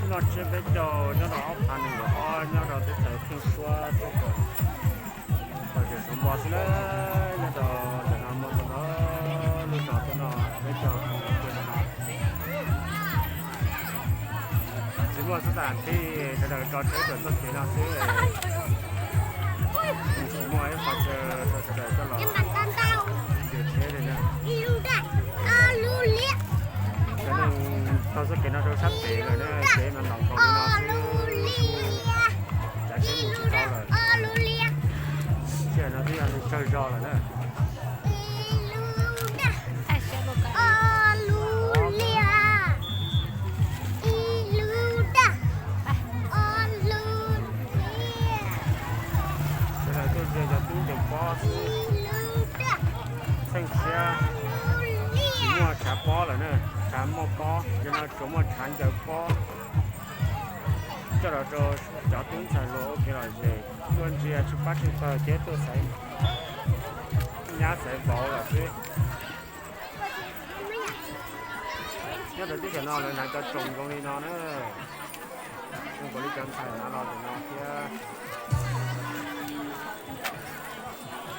Noj tsiab peb caug nyob rau ob phav nees nkaum ob nyob rau teb chaws Theej Suab teb chaws, tau tseem xov npo xwb na. Nyob rau ntawm no muaj ntau ntau lub zos tuaj noj peb caug ntawm no. Tsis muaj xub tam thij sawv daws tso tsheb tuaj txoj kev no xwb. Tsis muaj ib qho chaw rau sawv daws coj los yuav tsheb li na. Cov neeg taug txoj kev no rau sab pem lawm na, kev mas ntaus nkaus li no xwb. Cav tsheb mus tsis tau lawm. Sij hawm no twb yog nws tsawg zog lawm na. Sawv daws tuaj ntsia cov tub ncaws pob xwb. Txheej siab tsis muaj tshav pob lawm na, tshav muaj pob, yog no tsuas muaj tshav ncaws pob. Coj los rau cov tub ntxhais hluas ua kev lom zem, tuaj ntsia tsheej pab tsheej pawg thiab tuaj xaiv nyab xaiv vauv lawm xwb. Nyob rau teb chaws no lawv hnav cov tsoos zoo li no na, zoo nkaus li cov ntxhais hnav los ntawm no thiab.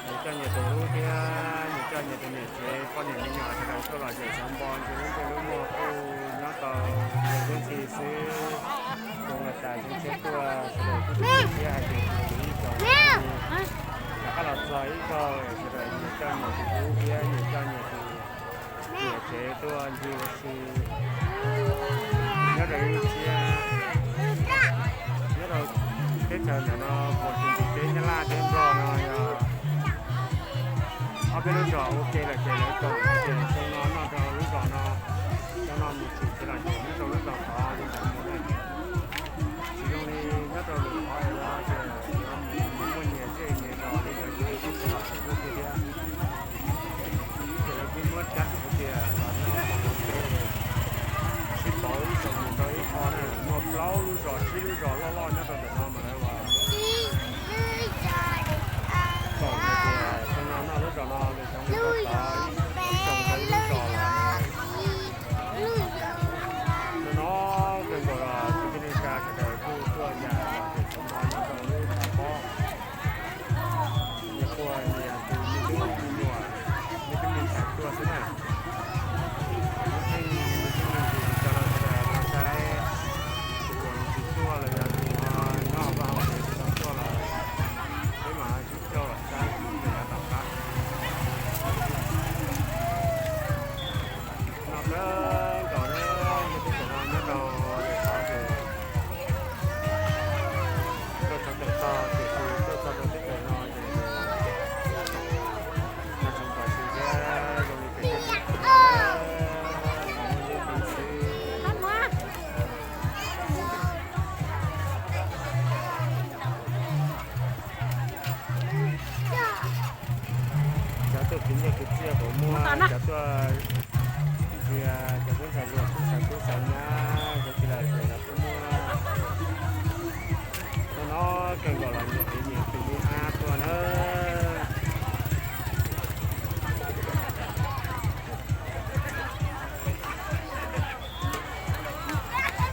Nyias coj nyias tus hlub thiab nyias coj nyias tus niam tsev poj niam me nyuam sawv daws tuaj lom zem xov npo ntsia lub ntsej lub muag kuj nyob tau ib ntsis xwb. Zoo li tas zoo siab tuaj sawv daws kuj thiab hais tias ib zaug rov qab los txog ib zaug sawv daws nyias coj nyias tus hlub thiab nyias coj nyias tus niam tsev tuaj ncig ua si. Nyob rau ib ntsis, nyob rau teb chaws ntawm no puas tsis ntim teb Nyab Laj teb Nplog no yog ob peb lub zos ua ke lawm ces lawv koom hais tias xyoo no noj rau lub zos no, xyoo no mus tsis ces los ces nyob rau lub zos tod li ntawd mus na. Tsis zoo li nyob rau lwm qhov es los tias muaj nyias zej nyias zos li ntawd ces tsis los tsis ua si thiab. Ces lawv kuj muab cab hais tias los noj kom ua ke, sib pauv ib xyoos mus rau ib qho na, muaj plaub lub zos tsib lub zos loj loj nyob rau ntawm no mas lawv ua koom hais tias xyoo no noj lub zos no, lwm xyoo mus rau tod ib xyoos rau ib lub zos lawm. Nov nov kawg nkaus los kwv tij neej tsa sawv daws kuj tuaj yam los ces xov npo nyob rau lub tshav pob. Nyias quaj nyias tus me tub me nyuam, me tub me ntxhais tuaj xwb na. Lub neej me tub me ntxhais cov no sawv daws los saib, tus uas tsis tuaj los yog tus nyob vaj hauv pes tsis tau tuaj los peb mam sib coj los saib nws yav tom qab. Noj kawg nkaus na, yog teb chaws no nyob rau lwm qhov ces tuaj txog tawm txog, tiam sis tuaj txog rau teb chaws no ces noj tshoob kos si thiab zoo li pem teb chaws no, qhov muaj ntsuj plig xwb. Cov tuaj khwv nyiaj khwv txiaj kuj muaj, cov tuaj ntsia cov tub ntxhais hluas tub xeeb tub xeeb nyab cov tsis lawm ces los kuj muaj. Nov nov kawg nkaus